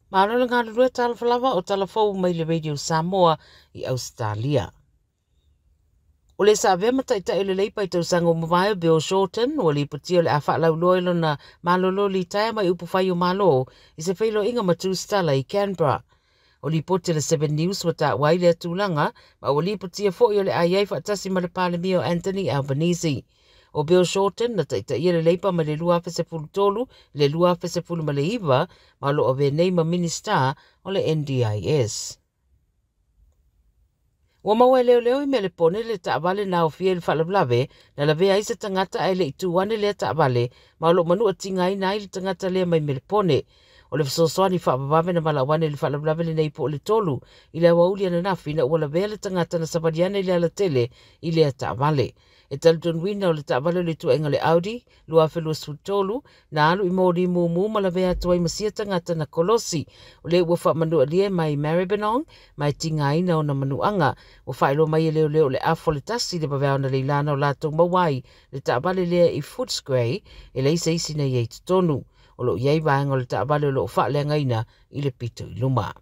Malo le galulue talofa lava o tala fou mai le Radio Samoa i Ausetalia. O le sa avea ma taitai o le Leipa i tausaga ua mavae o Bill Shorten, ua lipotia o le a faalauiloa i lona malolo litaea mai upufai o Malo i se feiloaiga ma Tusitala i Canberra. O lipoti a le 7 News ua taua ai lea tulaga ma ua lipotia foi o le a i ai faatasi ma le Palemia o Anthony Albanese. O Bill Shorten na taitaia le Leipa mai le 2013 i le 2019 ma o lo o avea nei ma Minisita o le NDIS. Ua maua e leoleo i Melepone le taavale na aofia i le faalavelave na lavea ai se tagata ae le i tu ane lea taavale ma o lo o manua tigaina ai le tagata lea mai Melepone. O le fesoasoani faavavave na valaau ane i le faalavelave lenei po o le 3 i le aoauli ananafi ina ua lavea le tagata na savali ane i le alatele i lea taavale. E talitonuina o le taavale o le ituaiga o le Audi 2023 na alu i moli mumu ma lavea atu ai ma sia tagata na kolosi. O lea ua faamanualia mai Maribyrnong ma e tigaina ona manuaga. Ua faailoa mai e leoleo o le afa o le 1 le vaveao na leilana o latou maua ai le taavale lea i Footscray e leai se isi na i ai i totonu. O lo o i ai vaega o le taavale o lo o faaleagaina i le pito i luma.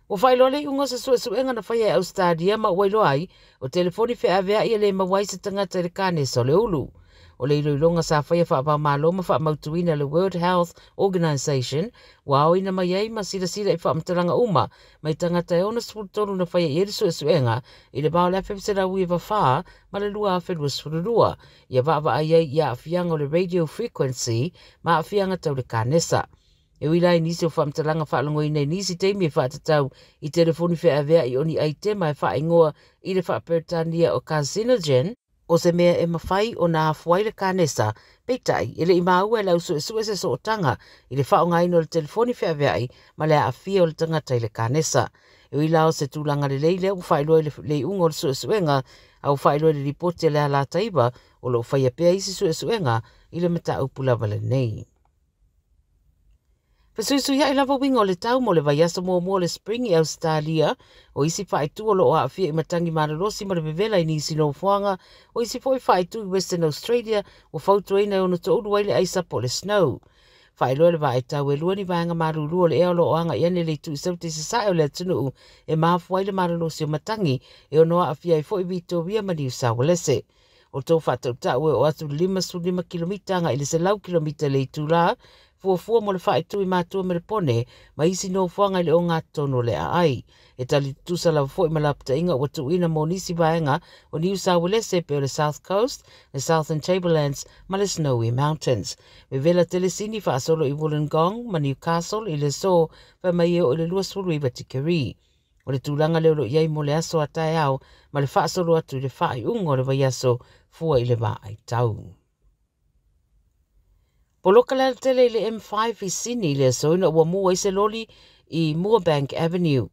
Ua faailoa le iuga o se suesuega na faia e Ausetalia ma ua iloa ai o telefoni feaveai e le maua ai se tagata i le kanesa o le ulu. O le iloiloga sa faia faava-o-Malo ma faamautuina e le World Health Organization ua aoina mai ai ma silasila i faamatalaga uma mai tagata e 63 na faia i ai le suesuega i le va o le 1994 ma le 2022 ia vaavaai ai i aafiaga o le radio frequency ma aafiaga tau le kanesa. E ui la i nisi o faamatalaga faalogoina i nisi taimi e faatatau i telefoni feaveai o ni aitema e faaigoa i le faa-Peretania o carcinogen, o se mea e mafai ona afua ai le kanesa, peitai e le i maua e le au suesue se sootaga i le faaaogaina o le telefoni feaveai ma le aafia o le tagata i le kanesa. E ui la o se tulaga lelei lea ua faailoa i le iuga o le suesuega, a ua faailoa i le lipoti a le Alataiva o lo o faia pea isi suesuega i le mataupu lava lenei. Fesuisuiai lava uiga o le tau mo le vaiaso muamua o le spring i Ausetalia. O isi faaitu o lo o aafia i matagi malolosi ma le vevela i nisi nofoaga. O isi foi faaitu i Western Australia ua fautuaina e ono toulu ai le aisa po o le snow. Faailoa le vaitau e 2 ni vaega malulu o le ea o lo o agai ane le itu i Saute i sasae o le atunuu e mafua ai le malolosi o matagi e ono aafia ai foi Vitoria ma Niu Saualese. O tou faatautau e oo atu i le 55 kilomita agai i le 100 kilomita i le itula, fuafua mo le faaitu i Matua Melepone ma isi nofoaga i le ogatotonu o le aai. E tali tutusa lava foi ma lapataiga ua tuuina mo nisi vaega o Niu Saualese pei o le South Coast, le Southern Tablelands ma le Snowy Mountains. Vevela tele sini faasolo i Wollongong ma Newcastle i le aso fai mai e oo i le 29 tikeri. O le tulaga lea o lo o i ai mo le aso a taeao ma le faasolo atu i le faaiuga o le vaiaso fua i le vaaitau. Poloka le alatele i le M5 i Sydney i le aso ina ua mu ai se loli i Moorebank Avenue.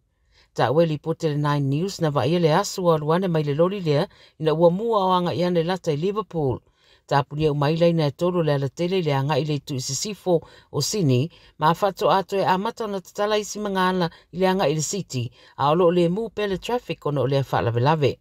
Taua e lipoti a le Nine News na vaaia le asu ua alu ane mai le loli lea ina ua mu a o agai ane lata i Liverpool. Tapunia uma ai laina e 3 o le alatele i le agai i le itu i sisifo o Sydney ma faatoa toe amata ona tatala isi magala i le agai i le City a o lo o le mu pea le traffic ona o lea faalavelave.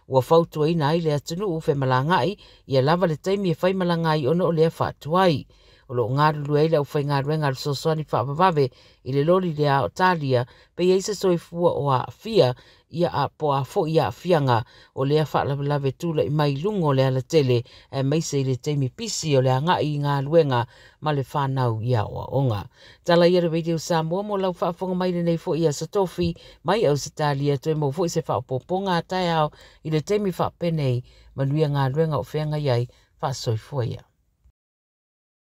Ua fautuaina ai le atunuu femalagai ia lava le taimi e faimalaga ai ona o lea faatuai. O lo o galulue ai le aufaigaluega a le fesoasoani faavavave i le loli lea a o Talia pe i ai se soifua o aafia ia a po a foi aafiaga o lea faalavelave tulai mai i luga o le alatele aemaise i le taimi pisi o le agai i galuega ma le fanau i aoaoga. Tala ia le Radio Samoa mo lau faafofoga mai lenei foi i aso tofi mai Ausetalia toe maua foi se faaopoopoga a taeao i le taimi faapenei. Manuia galuega o feagai ai faasoifua ia.